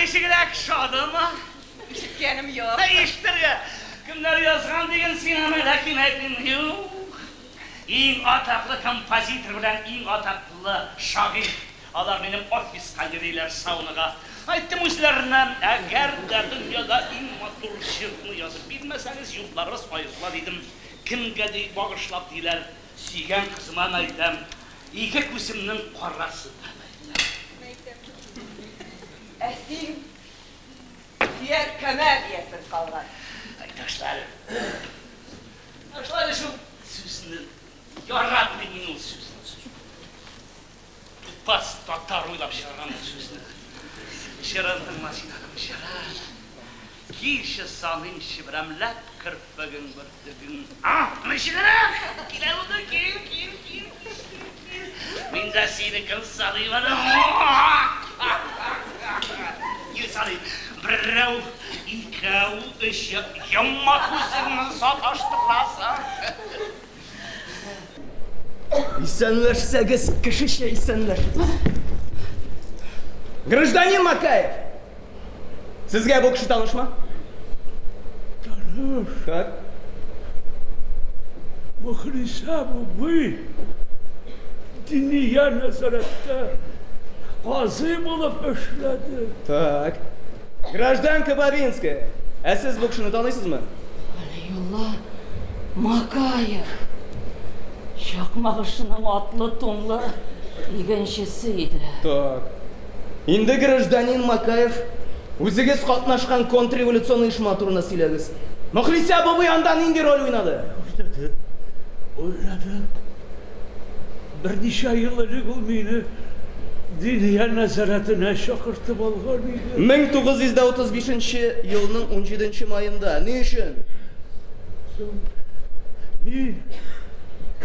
ничегрәк, шадымы? Ишеткәнем юк. Ишетергә. Кемнәр язган диген син аны, ләкин әйтмим. Юк. Иң атаклы композитор белән иң атаклы шагыйрь. Алар минем офиска йөриләр, саунага. Әйттем үзләренә, әгәр дә дөньяда иң матур җырны язып бирмәсәгез, юлларыгыз аерыла, дидем. Кемгә ди багышлап, диләр. Сөйгән кызыма мәйтәм, ике күземнең карасына мәйтәм. Мәйтәм. Ә син сөяр кәмә диясең калган. Әй, ташла әле. Ташла әле шул сүзне. Яратмыйм мин ул сүзне. Тупас татар уйлап чыгарган ул сүзне. Җырын тыңла син аның, җырын. Килче, саныймчы берәмләп керфегең бөртеген. А, ничегрәк? Кил әле монда, кил, кил, кил, кил, кил, кил. Мин дә синекен саныйм әле. Кил, саныйм. Берәү, икәү, өчәү. Йома күзеңне, саташтырасың. Исәнләшсәгез, кешечә исәнләшегез. Гражданин Макаев! Сезгә бу кеше танышмы? Таныш. Так. Мөхлисә бубый Диния нәзарәттә казый булып эшләде. Так. Гражданка Бабинская, ә сез бу кешене таныйсызмы? Вәлиулла Макаев, Чакмагышның атлы-тунлы игенчесе иде. Так. Инде, гражданин Макаев, үзегез катнашкан контрреволюцион оешма турында сөйләгез. Мөхлисә бабай анда нинди роль уйнады? Уйнады. Уйнады. Берничә ел элек ул мине Диния нәзарәтенә чакыртып алган иде. 1935 нче елның унҗиденче маенда. Ни өчен? Соң, мин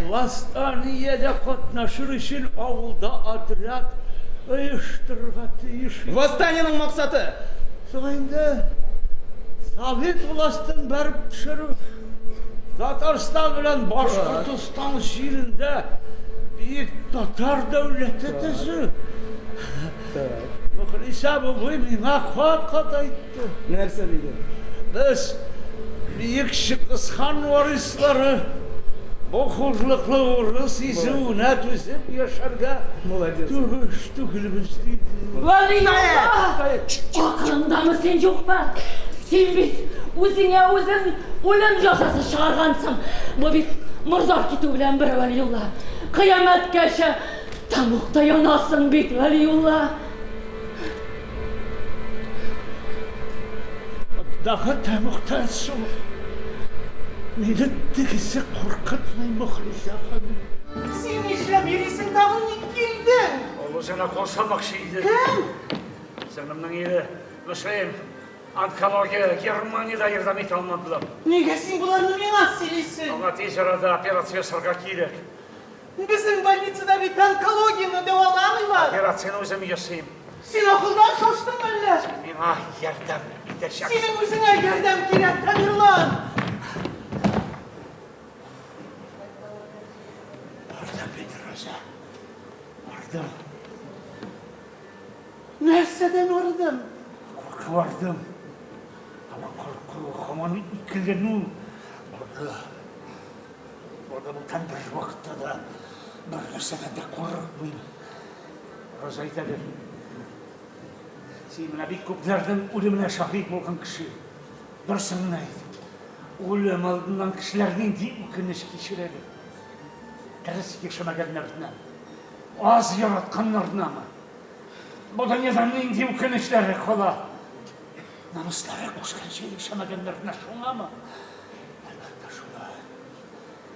восстаниедә катнашыр өчен авылда отряд оештырырга тиеш идем. Восстаниенең максаты? Соң инде, Совет властен бәреп төшерү. Татарстан белән Башкортостан җирендә бөек татар дәүләте төзү. Мөхлисә бабай миңа кат-кат әйтте. Нәрсә диде? Без, бөек Чыңгызхан варислары, бу хурлыклы урыс изүенә түзеп яшәргә тиеш түгелбез, диде. Вәлиулла! Акылыңдамы син, юкмы? Син бит үзеңә үзең үлем җәзасы чыгаргансың. Бу бит мордар китү белән бер, Вәлиулла. Кыямәткәчә тәмугта янасың бит, Вәлиулла. Андагы тәмугтан соң мине тегесе куркытмый, Мөхлисә ханым. Син нишләп йөрисең тагын, ник килдең? Ул үзенә кул салмакчы иде. Кем? Сеңлемнең ире, Мөслим. Онкология Германиядә ярдәм итә алмадылар. Нигә син боларны миңа сөйлисең? Аңа тиз арада операция ясарга кирәк. Безнең больницада бит онкологияне дәваламыйлар. Операцияне үзем ясыйм. Син акылдан шаштыңмы әллә? Син миңа ярдәм итәчәксең. Синең үзеңә ярдәм кирәк, Тамерлан. Бардым бит, Роза. Бардым. Нәрсәдән арыдың? Курку ардым. Һаман курку, һаман икеләнү барды. Барды бүтән бер вакытта да бер нәрсәдән дә курыкмыйм. Роза әйт әле. Син менә бик күпләрнең үлеменә шаһит булган кеше. Дөресен генә әйт. Үлем алдыннан кешеләр нинди үкенеч кичерәләр? Дөрес яшәмәгәннәренә. Аз яратканнарынамы? Бу дөньяда нинди үкенечләре кала? Намуслары кушканча яшәмәгәннәренә шуңамы?